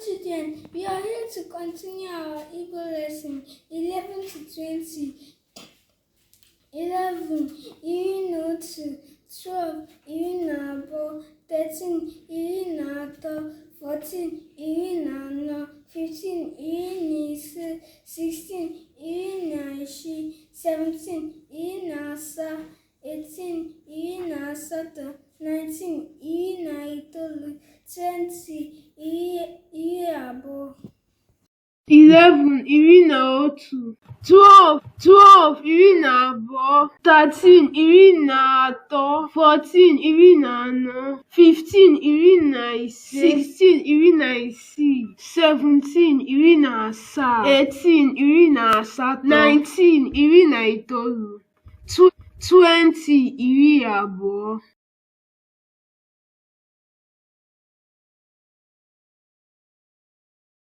Children, we are here to continue our Igbo lesson 11 to 20. 11, 11, 12, 12, 13, 13, 14, 14, 15, 15, 16, 16, 17, 17, 18, 18, 19, 19, 20, 20. 11, 11, 12, 12, 12, 13, 13, 14, 14, 15, 15, 16, 16, 17, 17, 18, 18, 19, 19, 20, 20.